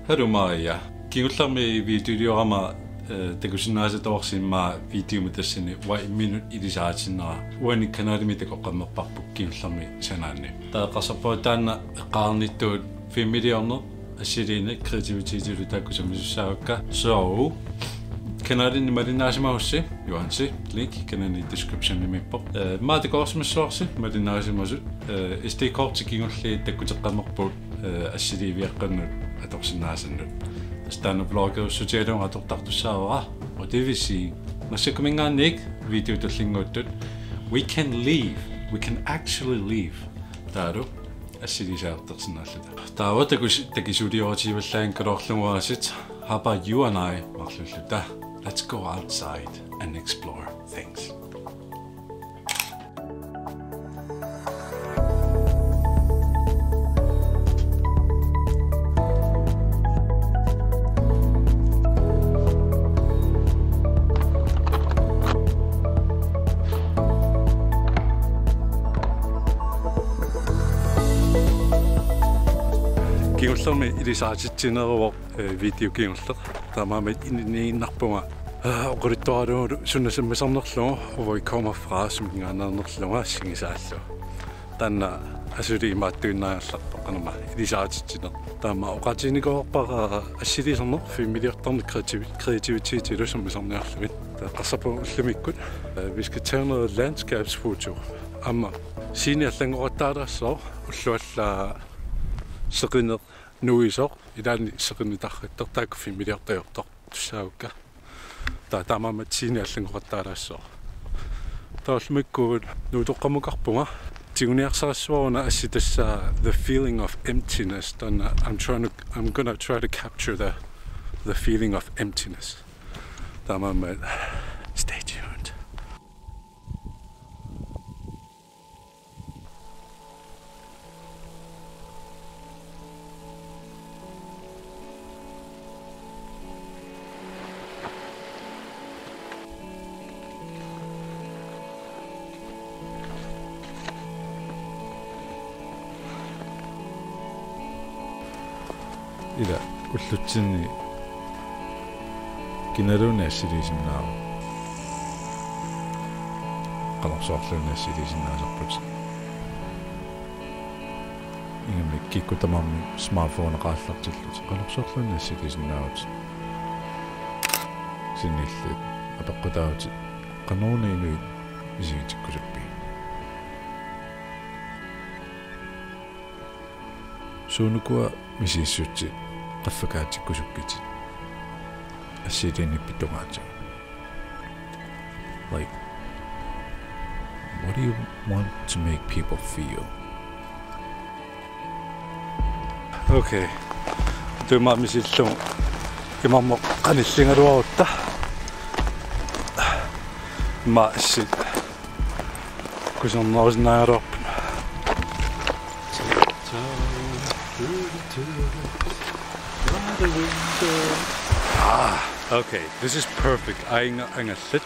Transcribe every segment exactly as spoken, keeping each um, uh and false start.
Hallo Maria. Kingullermi videoliorama, eh, takusinnaasatoorsimma videomut tassani uanga imminut ilisaritinnaga. Uani kanalimi takoqqammerparput kingullermi sanaanni. Taava eqqarsarpunga taanna eqqaarnittut filmiliorneq assiliineq kreativitetilu taakku sammisussaavakka. So, kanalini malinnaasimagussi, Juansi, link kanalini descriptionimiippoq. Eh, maani takoorsimassuarsi malinnaasimasut, eh, S D-korti kingulliit takkuteqqammerput, eh, assiliiviaqqannut atorsinnaasannut. Tassa taanna vlogerussutigalugu atortartussaavara. Og det vil sige, massakkuminngaanniit video tullinnguuttut, we can leave. We can actually leave. Taavalu assiliisartarsinnaalluta. Taava takus-, takisuliorutigivallaanngikkaluarlugu aasiit, how about you and I, marluulluta. Let's go outside and explore things. Kingullermi ilisarititsineruvoq, eh, video kingulleq. Taamaammat ilinniinnarpunga, eh, oqaluttuaralugu suna sammisarnerlugu, hvor jeg kommer fra, suminngaanneernerlunga assigisaallugu. Taanna asuli imaattuinnariarlerpoq, qanormaa ilisarititsineq. Taama oqaatiginikuuarpara assiliisarneq, filmiliortarneq, kreativ-, kreativitetilu sammisarniarlugit. Taava eqqarsarpunga ullumikkut, eh, vi skal tage noget landskabsfoto. Aamma scene allanngoqattaalaassaaq, ullut allaat seqineq nuisoq, ilaanni seqineq tarrattoq, taakku filmiliortariaqartussaavakka. Taava taamaammat scene allanngoqattaalaassaaq. Taava ullumikkut nuutoqqamukarpunga. Tiguniarsarissuaruna assi tassa The Feeling of Emptiness. Taanna I'm trying to, I'm gonna try to capture the, the feeling of emptiness. Taamaammat stay tuned. Ila ullutsinni kinaluunniit assiliisinnaavat? Qanorsuarluunniit assiliisinnaasarputit? Ingammik kikkut tamarmik smartphoneqaat aallartillutik. Qanorsuarluunniit assiliisinnaavutit? Kisianni illit apeqqutaavutit, qanoruna inuit misigitikkusuppigit? Suunukua misissutit qaffakaatikkusukkitit assiliiniippit tungaatigut? Like, what do you want to make people feel? Okay. Tuuma misillugu imarmut qanilligaluarutta. Immaqa assit kusanarsinnaagaluarput. Ah, okay. This is perfect. Aajuna angallat.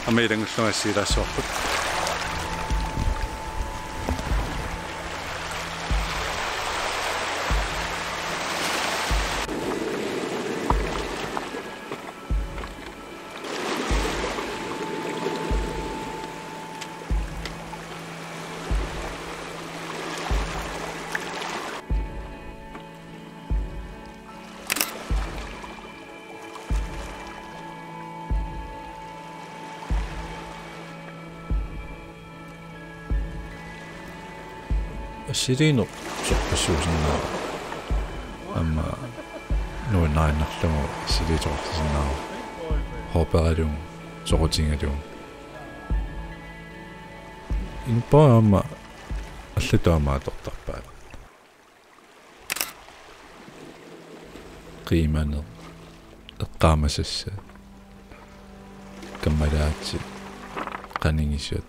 Aamma ilanngullunga assigilaassavarput. Assiliineq sorpassuusinnaavoq. Aamma nuannariinnarlugu assiliisoqarsisinnaavoq. Hopperalugu, soqutigalugu. Inuppara aamma allatut aamma atortarpaat. Qiimaneq, eqqaamasassat, kammalaatit, qanigisat.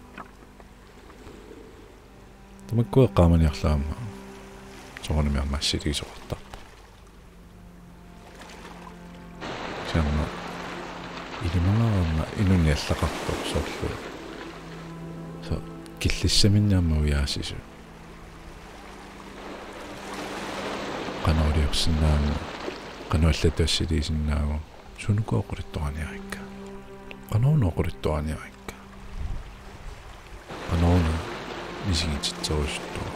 Tamakkua eqqaamaniarlugit aamma soorunami aamma assiliisoqartarpoq. Kisianni ilimagaara aamma inunnik allaqartoq soorlu. Soorlu killissaminnik aamma ujaasisut. Qanoq iliorsinnaaneq. Qanoq allatut assiliisinnaagut, sunuku oqaluttuarniarikka. Qanoruna oqaluttuarniarikka. Qanoruna misigititserusuttoq.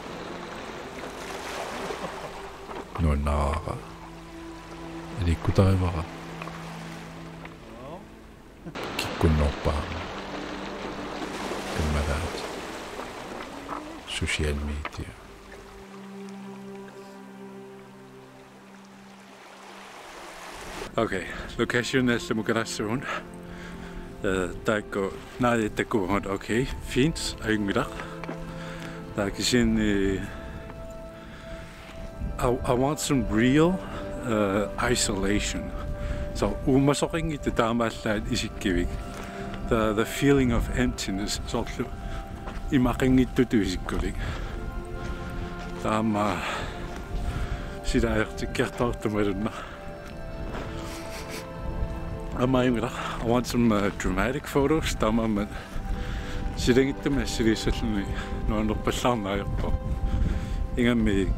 Nuannaraara. Aliikkutarivara. Kikkunnuarpaat. Kammalaat. Social media. Okay, location er Samukarassuun. Øh, taakku naajattakkuugut, okay, fint, ajunngilaq. Taava kisianni, øh, I, I want some real, øh, isolation. So, uumasoqanngitsoq taamaallaat isikkivik. The, the feeling of emptiness, soorlu imaqanngitsutut isikkulik. Taama sila ajortikkiartortumik malunnarpoq. Aamma ajunngilaq, I want some, uh, dramatic photos. Taamaammat silagittumik assiliissalluni nuannerpallaarneq ajorpoq. Ingammik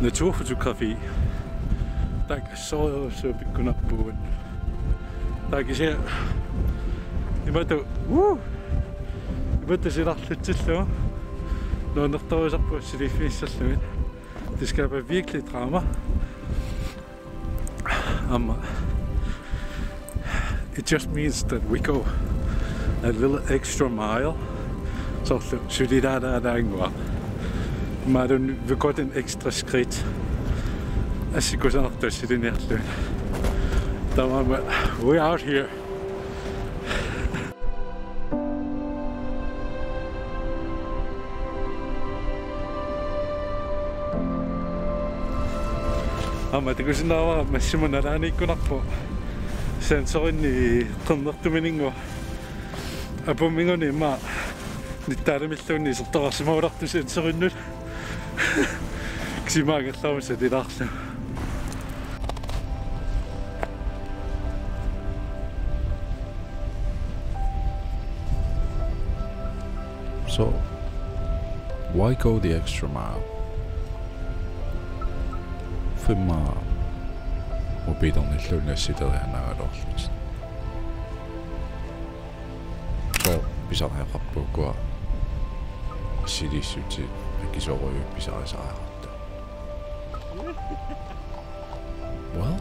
naturfotografi. Taakku assorujussuaq pikkunarpugut. Taava kisianni imatut, woo! Imatut silarlutsillugu nuannertorujussuarput assiliiffigissallugit. Det skaber virkelig drama. Um, it just means that we go a little extra mile. Soorlu sulilaalaalaannguaq. Imaluunniit vi går den ekstra skridt. Assi kusanartoq siliniarlugit. Taamaammat, we out here. Aamma takusinnaavara massimut nalaaniikkunarpoq. Sensorinni qernertumininngua. Apuminnguani immaqa nittaalamilluunniit isertoqarsimavulartoq sensorinnut. Kisianni angerlaruma salilaarlugu. So, why go the extra mile? Fem mobiilernilluunniit assileriaannaraluarlutit. So, pisariaqarpoq ukua assiliissutit akisoorujussuit pisarisariaqartut. Well,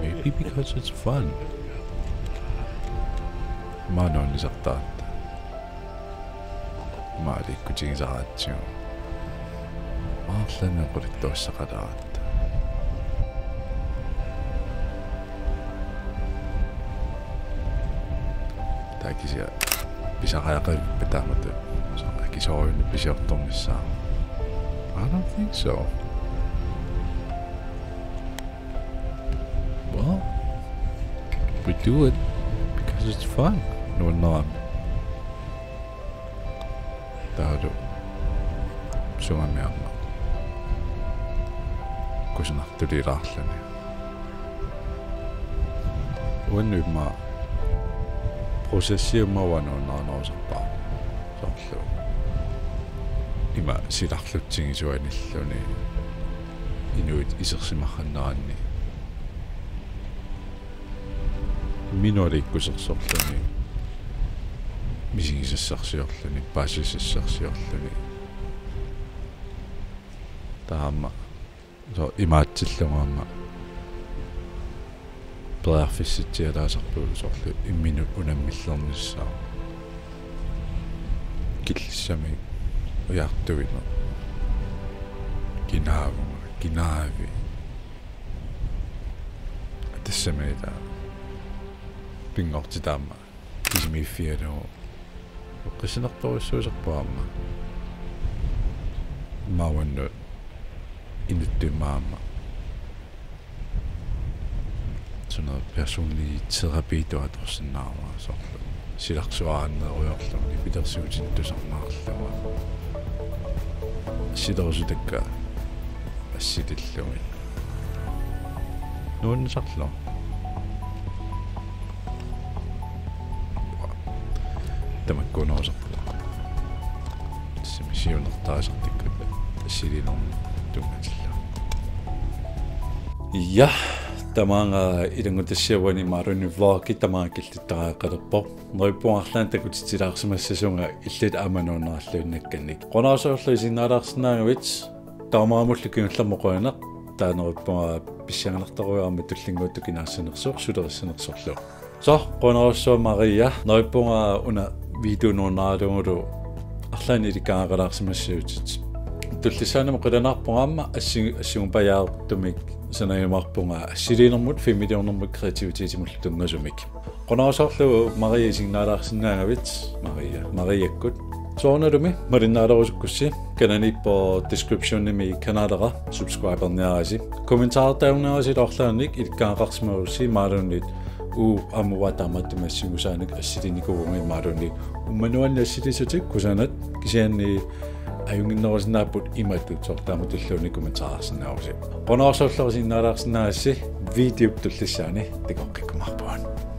maybe because it's fun. Maanna nuannisartaratta. Maalikkutigisaratsigu. Arlaannik oqaluttuassaqalaaratta. Taava kisianni pisariaqarpit taamatut. Soorlu akisoorujussuarnik pisiortornissaa. I don't think so. Well, we do it because it's fun. Nuannerami. Taavalu sumamiarna. Kusanartulilaarluni. Uannut immaqa processi immaqa uanga nuannarinerusarpara. Soorlu. Ima silarlutsigisuanilluni. Inuit isersimaqqanneranni. Imminut aliikkusersorluni, misigisassarsiorluni, paasisassarsiorluni. Taava aamma, soorlu imaatsillugu aamma, periarfissitsialaasarpugut soorlu imminut unammillernissaa. Killissamik ujartuineq. Kinaavunga, kinaavi. Tassami ila pinngortitaq aamma kisimiiffigalugu eqqissinertorujussuusarpoq aamma. Immaqa uannut inuttut immaqa aamma. Sådan noget personlig terapi, du har drossinnaavaa soorlu. Silarsuaannerujoorluni, pilersuutinut tusarnaarlunga. Silerusutakka assilillugit. Nuannisarlu. Tamakkuunerusarput. Tassami siunertarisartakkatta assiliinermut tunngatillugu. Ja, tamaanga ilanngutassiaq uani imaluunniit vlogi tamaanga killittariaqalerpoq. Neriuppunga arlaannik takutitsilaarsimassasunga illit aamma nuannarinnginnakkannik. Qujanarsuarlu isiginnaalaarsinnaagavit, taamaammallu kingullermik qujanaq, taava neriuppunga pissanganartorujuarmat tullinnguuttoq kinaassanersoq sulerissanersorlu. Så, qujanarsuaq Maria, neriuppunga una video nuannaralugulu arlaannik ilikkagaqalaarsimassagutit. Tullissaanut qilanaarpunga aamma assi-, assigupajaartumik sanajumaarpunga assiliinermut, filmiliornermut, kreativitetsimullu tunngasumik. Qujanarsuarlu Maria isiginnaalaarsinnaagavit, Maria, Mariakkut. Soorunalumi malinnaalerusukkussi kanaliippoq descriptionimi kanalera subscriberniarisi. Kommentarertaarniarisi ilorlaannik ilikkagaqarsimagussi imaluunniit uagut aamma taamaattumik assingusaanik assiliinikuuvunga imaluunniit uumanuanni assilissutit kusanat kisianni ajunnginnerusinnaapput imatut soorlu taamatulluunniit kommentarersinnaavusi. Qujanarsuarlu isiginnaalaarsinnaagassi videop tullissaani takoqqikkumaarpugut.